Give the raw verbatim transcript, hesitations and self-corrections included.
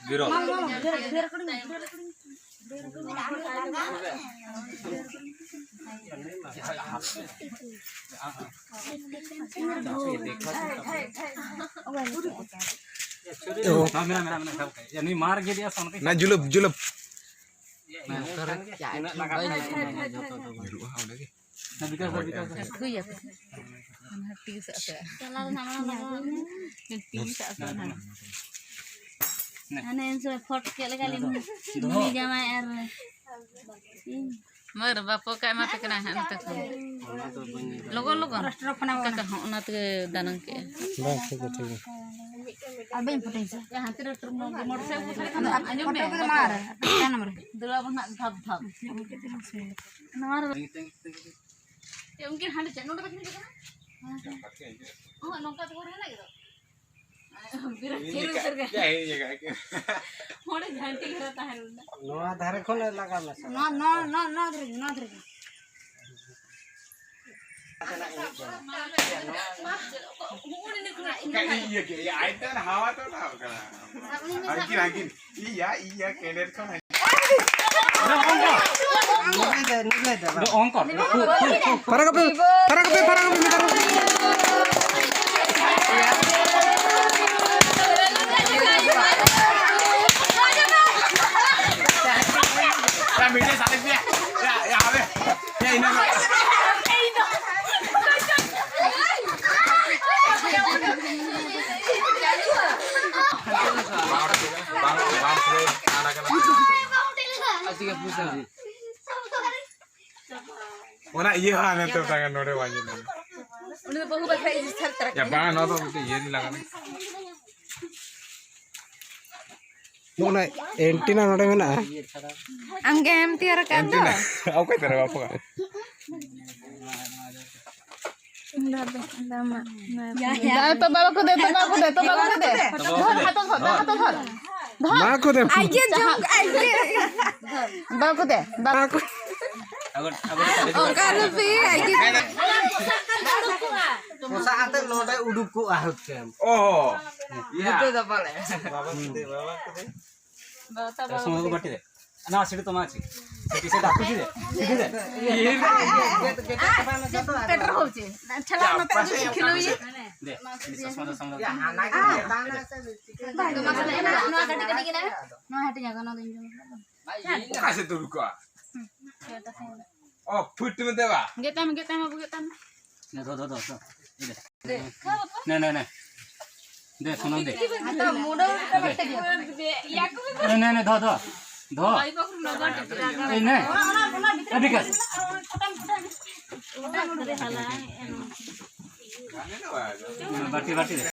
गिरो। हाँ, मेरा, मेरा, मेरा, सब। या नहीं, मार गिर दिया, सोन पे। ना, जुलुप, जुलुप। ᱧᱩᱨᱩᱜᱼᱟ ᱚᱸᱰᱮ ᱜᱮ᱾ ᱦᱩᱭ ᱟᱯᱮ᱾ ᱦᱟᱱᱟ ᱴᱤ ᱥᱟᱜ ᱥᱟᱜ᱾ ᱴᱤ ᱥᱟᱜ ᱥᱟᱜ ᱦᱟᱱᱟ᱾ ᱦᱟᱱᱮ ᱩᱱ ᱥᱚᱢᱚᱭ ᱯᱷᱚᱴ ᱠᱮᱫ ᱞᱮᱠᱟ ᱞᱤᱧ ᱱᱩᱭ ᱡᱟᱶᱟᱭ ᱟᱨ ᱤᱧ᱾ ᱢᱟᱹᱨ ᱵᱟᱯᱚ ᱠᱟ ᱮᱢᱟ ᱯᱮ ᱠᱟᱱᱟ ᱦᱟᱸᱜ ᱱᱚᱛᱮ ᱠᱷᱚᱱ᱾ ᱞᱚᱜᱚᱱ, ᱞᱚᱜᱚᱱ᱾ ᱠᱟᱠᱟ ᱦᱚᱸ ᱚᱱᱟ ᱛᱮᱜᱮ ᱫᱟᱱᱟᱝ ᱠᱮᱜᱼᱟ᱾ ᱵᱟᱝ, ᱴᱷᱤᱠ ᱜᱮᱭᱟ, ᱴᱷᱤᱠ ᱜᱮᱭᱟ᱾ ᱟᱨ ᱵᱟᱹᱧ ᱯᱷᱳᱴᱳᱧ ᱥᱮ᱾ ᱦᱟᱱᱛᱮ ᱨᱮ ᱴᱨᱩᱢ ᱢᱚᱴᱚᱨ ᱥᱟᱭᱠᱮᱞ ᱠᱚ ᱛᱟᱦᱮᱸ ᱠᱟᱱᱟ, ᱟᱸᱡᱚᱢ ᱢᱮ᱾ ᱯᱷᱳᱴᱳ ᱠᱚᱫᱚ ᱢᱟ ᱟᱨ ᱪᱟᱨ ᱱᱚᱢᱵᱚᱨ ᱨᱮ᱾ ᱫᱩᱞᱟ ᱵᱚᱱ ᱦᱟᱸᱜ ᱫᱷᱟᱯ ᱫᱷᱟᱯ᱾ ᱱᱚᱣᱟ ᱨᱮ ᱮ, ᱩᱱᱠᱤᱱ ᱦᱟᱸᱰᱮ ᱪᱮᱫ ᱱᱚᱰᱮ ᱵᱟᱹᱠᱤᱱ ᱦᱤᱡᱩᱜ ᱠᱟᱱᱟ? ᱚᱦᱚᱸ, ᱱᱚᱝᱠᱟ ᱛᱮ ᱦᱚᱲ ᱦᱮᱱᱟᱜ ᱜᱮᱫᱚ᱾ ᱵᱤᱨᱟᱴ ᱛᱷᱤᱨ ᱩᱛᱟᱹᱨ ᱜᱮ᱾ ᱦᱚᱲᱮ ᱡᱷᱟᱱᱴᱤ ᱜᱷᱮᱨᱟ ᱛᱟᱦᱮᱸ ᱞᱮᱱᱟ᱾ ᱱᱚᱣᱟ ᱫᱷᱟᱨᱮ ᱠᱷᱚᱱ ᱞᱟᱜᱟ ᱢᱮᱥᱮ᱾ ᱱᱚᱣᱟ, ᱱᱚᱣᱟ, ᱱᱚᱣᱟ, ᱱᱚᱣᱟ ᱫᱷᱟᱨᱮ ᱜᱮ, ᱱᱚᱣᱟ ᱫᱷᱟᱨᱮ ᱜᱮ᱾ ᱦᱚᱸᱜᱼᱚ ᱱᱤᱱᱟᱹᱜ ᱠᱷᱚᱱᱟᱜ ᱤᱧ ᱤᱭᱟᱹ ᱠᱮᱫ, ᱤᱭᱟᱹ, ᱟᱭ ᱛᱟᱨ ᱦᱟᱣᱟ ᱛᱚ ᱱᱟ ᱠᱟᱱᱟ᱾ ᱥᱟᱵ ᱢᱮ, ᱥᱟᱵ ᱢᱮ᱾ ᱦᱟᱹᱱᱠᱤᱱ, ᱦᱟᱹᱱᱠᱤᱱ᱾ ᱤᱭᱟ, ᱤᱭᱟ, ᱠᱮᱱᱮᱨ ᱠᱷᱚᱱ᱾ ᱯᱟᱨᱟᱜᱟᱯᱮ, ᱯᱟᱨᱟᱜᱟᱯᱮ, ᱯᱟᱨᱟᱜᱟᱯᱮ, ᱯᱟᱨᱟᱜᱟᱯᱮ᱾ ᱭᱟ, ᱢᱤᱫᱴᱮᱡ ᱥᱟᱨᱮᱡ ᱯᱮᱭᱟ᱾ ᱭᱟ, ᱭᱟ, ᱦᱟᱣᱮ᱾ ᱭᱟ, ᱤᱱᱟᱹ ᱠᱚ᱾ ᱵᱟᱝ, ᱵᱟᱝ, ᱵᱟᱝ, ᱟᱪᱪᱷᱟ, ᱯᱩᱥᱟ᱾ ᱚᱱᱟ ᱤᱭᱟᱹ ᱦᱚᱸ ᱦᱟᱱᱮ ᱛᱚ ᱛᱟᱦᱮᱸ ᱱᱚᱰᱮ ᱵᱟᱝ ᱧᱮᱞ ᱧᱟᱢᱚᱜ᱾ ᱩᱱᱤ ᱫᱚ ᱵᱟᱹᱦᱩ ᱵᱟᱠᱷᱨᱟ ᱤᱫᱤ ᱥᱟᱨ ᱛᱟᱨᱟ ᱭᱟ, ᱠᱟᱱᱟ᱾ ᱵᱟᱝ, ᱱᱚᱣᱟ ᱫᱚ ᱢᱤᱫᱴᱮᱡ ᱤᱭᱟᱹ ᱨᱮ ᱞᱟᱜᱟᱣ ᱢᱮ᱾ ᱱᱚᱜᱼᱚ ᱱᱟ ᱮᱱᱴᱤᱱᱟ ᱱᱚᱰᱮ ᱢᱮᱱᱟᱜᱼᱟ᱾ ᱟᱢ ᱜᱮᱢ ᱛᱮᱭᱟᱨ ᱟᱠᱟᱫ ᱫᱚ᱾ ᱮᱱᱴᱤᱱᱟ᱾ ᱚᱠᱚᱭ ᱛᱮᱭᱟᱨ ᱟᱠᱟᱫ? ᱫᱟ, ᱫᱟ, ᱫᱟ, ᱢᱟ, ᱢᱟ᱾ ᱫᱟ, ᱛᱚ ᱵᱟᱵᱟ ᱠᱚ ᱫᱮ, ᱛᱚ ᱵᱟᱵᱟ ᱠᱚ ᱫᱮ, ᱛᱚ ᱵᱟᱵᱟ ᱠᱚ ᱫᱮ᱾ ᱫᱷᱚᱨ, ᱦᱟᱛᱚ ᱫᱷᱚᱨ, ᱫᱟ, ᱦᱟᱛᱚ ᱫᱷᱚᱨ᱾ ᱫᱷᱚᱨ᱾ ᱢᱟ ᱠᱚ ᱫᱮ᱾ ᱟᱡ ᱜᱮ ᱡᱚᱢ, ᱟᱡ ᱜᱮ᱾ ᱵᱟᱵᱟ ᱠᱚ ᱫᱮ, ᱵᱟᱵᱟ᱾ ᱢᱟ ᱠᱚ᱾ ᱚᱠᱟ ᱨᱮ ᱯᱮ, ᱟᱡ ᱜᱮ᱾ ᱯᱚᱥᱟᱜ ᱟᱛᱮ ᱱᱚᱰᱮ ᱩᱰᱩᱠ ᱠᱚᱜᱼᱟ ᱦᱩᱛᱠᱟᱹᱢ᱾ ᱚ᱾ ᱱᱤᱛᱚᱜ ᱫᱚ ᱯᱟᱞᱮ᱾ ᱵᱟᱵᱟ ᱠᱩᱫᱮ, ᱵᱟᱵᱟ ᱠᱩᱫᱮ᱾ ᱵᱟᱵᱟ ᱛᱟᱵᱚ᱾ ᱥᱚᱢᱚᱭ ᱠᱚ ᱵᱟᱹᱴᱤ ᱨᱮ᱾ ᱱᱚᱣᱟ ᱥᱤᱴ ᱛᱟᱢᱟ ᱪᱮ? ᱥᱤᱴ ᱥᱮ ᱫᱟᱜ ᱠᱚ ᱪᱮ? ᱥᱤᱴ ᱨᱮ᱾ ᱯᱮᱴᱨᱳᱞ ᱦᱚᱪᱮ᱾ ᱪᱟᱞᱟᱜ ᱱᱚᱛᱮ ᱫᱚ ᱠᱷᱮᱞᱳ ᱤᱭᱟᱹ᱾ ᱫᱮ, ᱪᱚᱥᱢᱟ ᱫᱚ ᱥᱟᱢᱵᱲᱟᱣ ᱫᱮ᱾ ᱵᱟᱝ, ᱱᱚᱣᱟ ᱠᱟᱹᱴᱤᱡ ᱠᱟᱹᱴᱤᱡ ᱜᱮ ᱱᱟᱜ᱾ ᱱᱚᱣᱟ ᱦᱟᱹᱴᱤᱧ ᱟᱠᱟᱱᱟ, ᱱᱚᱣᱟ ᱫᱚᱧ ᱡᱚᱢ ᱠᱟᱫᱟ᱾ ᱚᱠᱟ ᱥᱮᱫ ᱫᱩᱲᱩᱵ ᱠᱚᱜᱼᱟ? ᱚ, ᱯᱷᱩᱴ ᱢᱮ ᱫᱮᱣᱟ᱾ ᱜᱮᱫ ᱛᱟᱭ ᱢᱮ, ᱜᱮᱫ ᱛᱟᱭ ᱢᱮ, ᱵᱟᱹᱵᱩ, ᱜᱮᱫ ᱛᱟᱭ ᱢᱮ᱾ ᱱᱮ, ᱫᱚ, ᱫᱚ, ᱫᱚ, ᱫᱚ᱾ ᱱᱮ, ᱱᱮ, ᱱᱮ᱾ ᱫᱮ, ᱥᱚᱱᱚᱢ ᱫᱮ᱾ ᱱᱮ, ᱱᱮ, ᱱᱮ, ᱫᱚ, ᱫᱚ᱾ ᱫᱚ᱾ ᱮᱭ, ᱱᱮ᱾ ᱮ, ᱵᱤᱠᱟᱥ᱾ ᱵᱟᱹᱴᱤ, ᱵᱟᱹᱴᱤ ᱨᱮ᱾